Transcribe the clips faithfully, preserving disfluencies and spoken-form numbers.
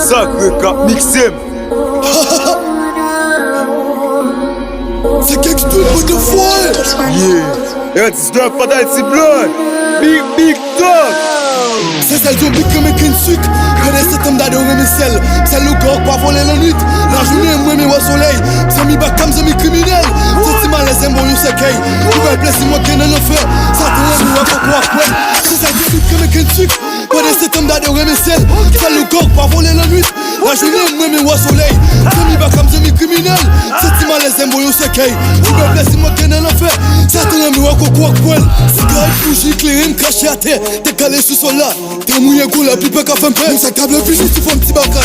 Sakre k ap mikse m. Se Gangsta, what the fuck? Yeah. Yo, ti dòk pa Ayiti blood. Big, big dòk. Se sèl zonbi k renmen kenn sik. Gade se tanm dade w renmen sèl. Sèl lougarou k pa vole lannwit. Lajounen m renmen wè solèy. Zanmi baka m, zanmi kriminèl. Santi malèz m bon yon sèkèy. Pou bèl plezi mwen gen nan lanfè. Satan renmen wè koko ak pwèl. Se sèl zonbi k renmen kenn sik. Pandan se tan m gade w renmen sèl. Sèl lougarou k pa vole lannwit. Lajounen m renmen wè solèy. Zanmi baka m, zanmi kriminèl. Santi malèz m bon yon sèkèy. Pou bèl plezi mwen gen nan lanfè. Satan renmen wè koko ak pwèl. Sigarèt, bouji, kleren, m krache atè. Tèt kale sou sòl la. Tè mouye gwo lapli pa ka fè m pè. Moun sa k ap vini sou fòm ti baka.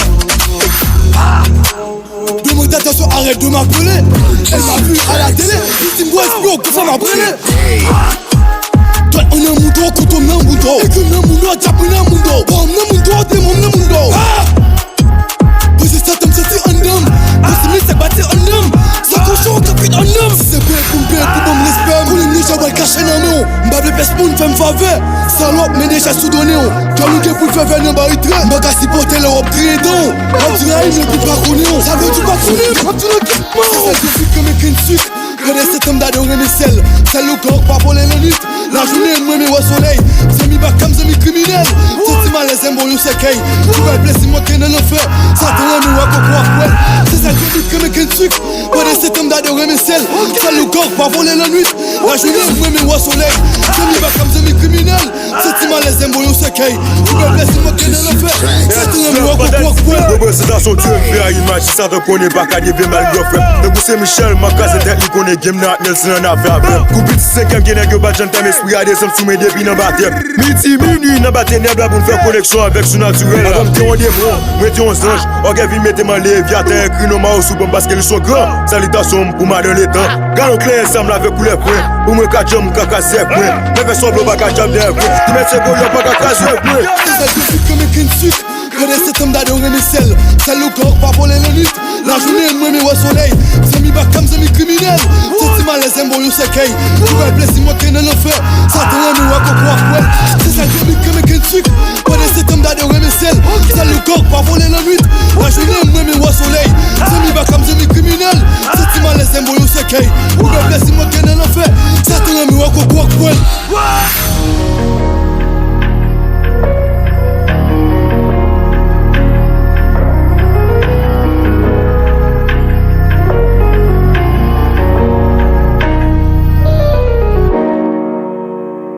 Demande attention, arrête de m'appeler. Elle m'a vu à la télé. Victime boy, espion, que ça m'a brûlé. Dwèt mwen nan moudo, kouto m nan moudo. Egi m nan moudo, dyab mwen nan moudo. Bò m nan moudo, demon m nan moudo. Ah! Poze satan m santi anndan m. Poze mizik bati anndan m. Sa kochon k ap kwit anndan m. Si se peye pou m peye pou ban m respè m. Konnen m deja wè l kache nan men w. M pa vle pès moun fè m favè. Salòp, men deja sou donnen w. Djòl ou gen pou l fè vè nan baritrè. M pa ka sipòte lè w ap griyen dan w. W ap di rayi m epi pa konnen w. Sa vle di w pa konnen m. W ap di nan kèk mò. Se sèl sou fik renmen kenn sik. Gade se tanm dade w renmen sèl. Sèl lougarou k pa vole lannwit. Lajounen m renmen wè solèy. Zanmi baka m, zanmi kriminèl. Santi malèz m bon yon sèkèy. Pou bèl plezi mwen gen nan lanfè. Satan renmen wè koko ak pwèl. Se sèl zonbi k renmen kenn sik. Pandan se tanm dade w renmen sèl. Sèl lougarou k pa vole lannwit. Lajounen m renmen wè solèy. Zanmi baka m, zanmi kriminèl. Santi malèz m bon yon sèkèy. Pou bèl plezi mwen gen nan lanfè. Satan renmen wè koko ak pwèl. Reprezantasyon Dye m fè a imaj. Satan konnen pa ka devye malgre frè m. Tankou Sen Michèl, m ap kraze tèt li konnen game nan ak Nelson an afè avè m. Kou piti senkèm gen nèg yo pa t janm tèm espri a desann sou mwen depi nan batèm. Midi, minui, nan batènèb la pou n fè koneksyon avèk sinatirèl la. Avan m te yon demon, mwen te yon zanj. Ògèy vin mete m an levyatan, ekri non ma yo sou ban m paske li s on gran. Salitasyon m pou madan letan. Galon kleren sa m lave koulè kwen. Pou mwen ka djanm, m ka ka sèk mwen. Men fè sanblan w pa ka djab dèyè kwen. Ti mèt se goyò pa ka kraze kwen. Se sèl sou fik renmen kenn sik. Gade se tanm dade w renmen sèl. Sèl lougarou k pa vole lannwit. Lajounen m renmen wè solèy. Zanmi baka m, zanmi kriminèl. Santi malèz m bon yon sèkèy. Pou bèl plezi mwen gen nan lanfè. Satan renmen wè koko ak pwèl. Se sèl zonbi